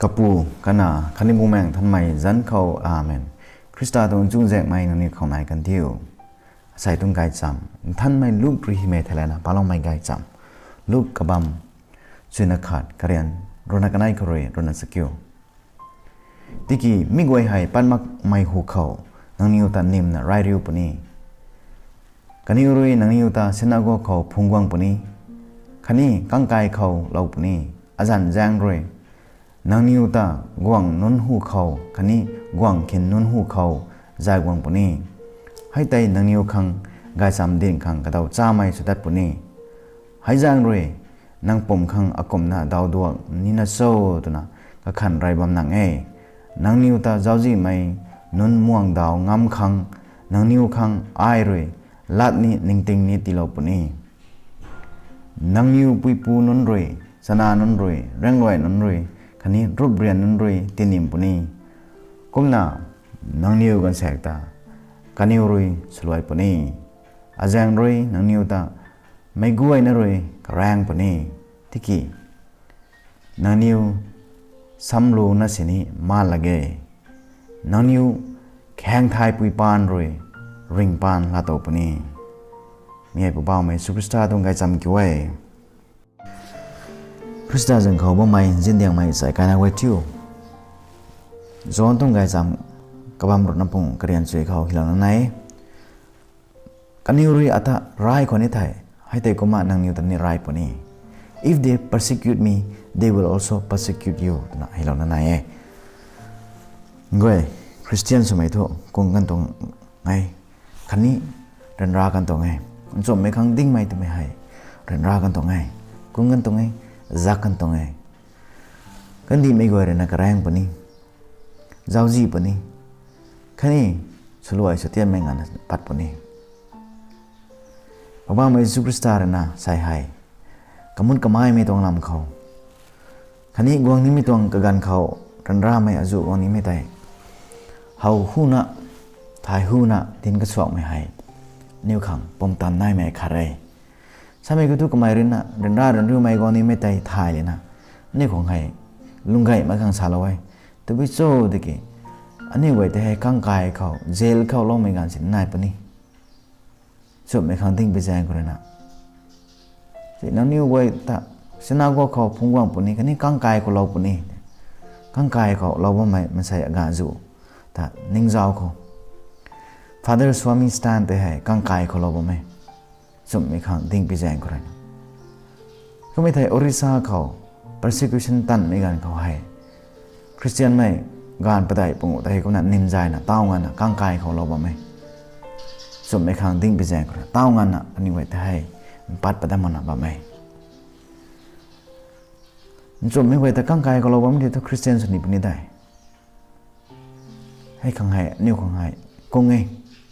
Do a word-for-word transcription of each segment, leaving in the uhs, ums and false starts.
Pu, Kanac khatni Bumaengh Nthanmei zanc khou, Amen. Khrista tuang chuzaenghmei nangniw khou nai kan diu. Asei tuang gaychamv Nthanmei Luk rui hymei theilayna paloumei gaychamv. Luk kabamv chuina khat, karian ruhna kanei khou rui ruhna chakiu. Tiki mi guay hei pat makmei hu khou nangniw ta nimna ray riu puni. Kaniw rui nangniw ta sinagog khou phungc guang puni, khatni kangkai khou lou puni. Azanc zaeng rui nangniw ta guangc nunc hu khou khatni guangc khin nunc hu khou zay guang puni. Hei tei nangniw khang gaychamv ding khang kadaw chamei sw dat puni. Hei zaeng rui nang pumc khang akumhna daw duak nina cho twna kakhanh rey bam nang e. Nangniw ta zauczihmei nunc muang daw ngam khang nangniw khang ai rui lat ni ningting ni tiilou puni. Nangniw puipu nunc rui, chana nunc rui, raengluai nunc rui, khatni ruprian nunc rui tinim puni. Kumna nangniw gaanvsaekc ta kaniw rui swluai puni. Azaeng rui nangniw ta meic guayna rui karaeng puni. Tiki nangniw samluna sini man lak ge. Nangniw khaengthaipui paan rui ringh paan laatow puni. Mi hei Poubauhmei Jisu Khrista tuang gaychamv kiu e. Khrista zanc khou bammei nziandiangmei sai kaina guay thiu. John tuang gaychamv kabamv ruhna pung karian chui khou hilouna nai e. Kaniw rui ata ray khou ni thei, hei tei kumna nangniw ta ni ray puni. If they persecute me, they will also persecute you, twna hilouna nai e. Guay, Khristian swmei thu kung kan tuang e, khatni ryanra kan tuang e. Nchumhmei khang dingmei twmei hei ryanra kan tuang e, kung kan tuang e, zak kan tuang e. Kandihmei guay rui na karaeng puni, zauczih puni, khatni swluai swtianmei nganvna pat puni. Poubauhmei Jisu Khrista rui na sai hei kamut kamaimei tuang lam khou, khatni guang nimei tuang kaganv khou ryanramei azuh guang nimei tei how huna, thay huna dinc kasuakmei hei aniu khang pumtan naimei khat e. Samei khou thu kamei rui na ryanra ryanriumei guang nimei tei thay lana aniu khang hei lunggaihmei khang salou e. Tabui cho tiki aniu guay tei hei kangkai khou, jail khou loumei ganv si nai puni. Nchumhmei khang dingpui zaeng khou rui na, nangniw guay ta synagogue khou phungc guang puni khatni kangkai khou lou puni. Kangkai khou lou bammei maansei agazuh ta ningzau khou, Father Swami Stan tei hei kangkai khou lou bam e. Nchumhmei khang dingpui zaeng khou rui na, kummei thei Orissa khou persecution tanmei ganv khou hei Khristianmei gaanv padeih pungu tei kumna nimzayna taw nganvna kangkai khou lou bam e. Nchumhmei khang dingpui zaeng khou rui taw nganvna aniu guay tei hei mpat padat makna bam e. Nchumhmei guay ta kangkai khou lou bam di thu Khristian sw ni puni de. Hei khang hei aniu khang hei kung e.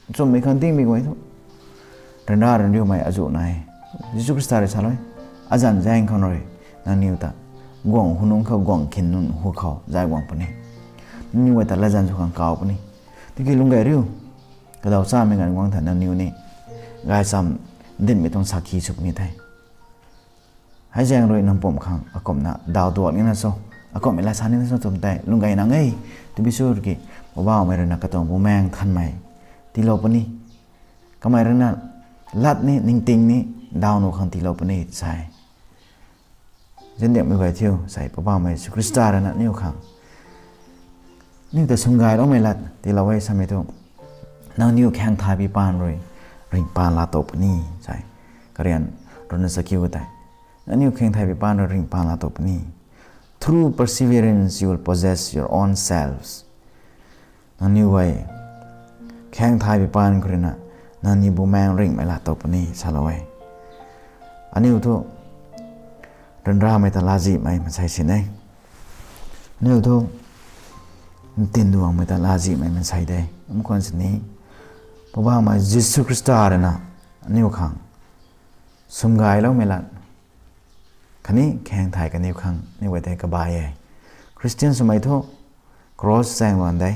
Nchumhmei khang dingmei guay thu ryanra ryanriumei azuh nai e. Jisu Khrista rui salou e, azanc zaeng khou rui nangniw ta guangc hu nunc khou, guangc khin nunc hu khou zay guang puni. Nangniw guay ta latzan sw khang kaw puni. Tiki lunggaih riu, kadaw chamei ganv guang tha nangniw ni gaychamv dinhmei tuang sakhi sw puni the. Hei zaeng rui nang pumc khang akumhna daw duak nina cho, akumhmei lat sa nina cho twmei tei lunggaih nang e. Tabui cho tiki Poubauhmei rui na katuang Bumaengh Nthanmei tiilou puni. Kamei rui na lat ni ningting ni daw nuh khang tiilou puni sa e. Nziandiangmei guay thiu, sai Poubauhmei Jisu Khrista rui na aniu khang, aniu ta swmgayloumei lat tiilou e samei thu, nangniw khaengthaipui paan rui ringh paan laatow puni, sai karian ruhna chakiu tei. Nangniw khaengthaipui paan rui ringh paan laatow puni. Through perseverance you will possess your own selves. Nangniw guay khaengthaipui paan khou rui na nangniw bumaengh ringhmei laatow puni salou e. Aniu thu ryanramei ta latzihmei maansei sin e. Aniu thu ntinduangmei ta latzihmei maansei de. Kum khwan sini Poubauhmei Jisu Khrista rui na aniu khang swmgayloumei lat khatni khaengthai kaniw khang aniu guay tei kabai e. Khristian swmei thu cross chaeng luan de.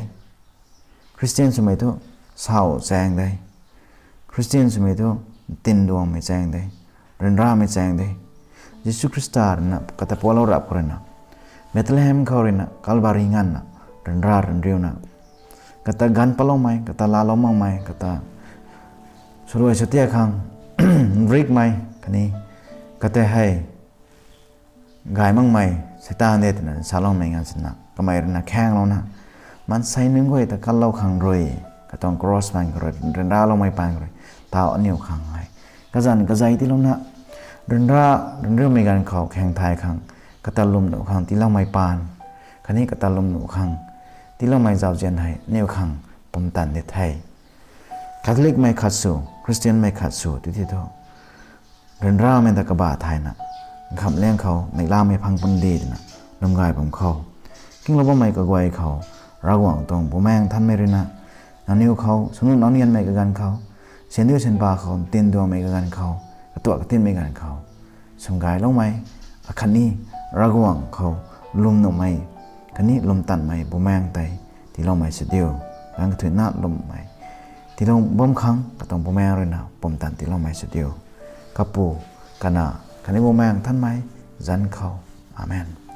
Khristian swmei thu sau chaeng de. Khristian swmei thu ntinduangmei chaeng de, ryanramei chaeng de. Jisu Khrista rui na kata pualou rap khou rui na Bethlehem khou ruina Calvary nganvna ryanra ryanriuna kata ganv patloumei, kata laalou makmei, kata swluai swtia khang nrikmei khatni kata hei gay makmei Seitaan de twna saloumei nganv sina kamei ruina khaenglouna maansei nunc guay ta katlou khang rui, katuang cross paan khou rui, ryanraloumei paan khou rui tau aniu khang hei kazanc kazei tiilouna ryanra ryanriumei ganv khou khaeng thay khang, kata lwm nuh khang tiiloumei paan khatni kata lwm nuh khang tiiloumei zauzian hei aniu khang pumtan di the. Catholicmei khat sw, Khristianmei khat sw ti ti thu ryanramei ta kabah thayna nkhamhliang khou neihlamei phang pun di twna lwm gay bam khou, kinglou bammei kaguay khou Ravguangc tuang Bumaengh Nthanmei ruina nangniw khou swnunc naunianmei kaganv khou, sindiu sinpa khou ntin duangmei kaganv khou, katuak katinmei ganv khou swm gayloumei akhatni Ravguangc khou lwm nuhmei khatni lwmtanmei Bumaengh tei tiiloumei sw diu. Ganv kathuicna lwmmei tiilou bam khang katuang Bumaengh ruina pumtan tiiloumei sw diu. Kapu, Kanac khatni Bumaengh Nthanmei zanc khou. Amen.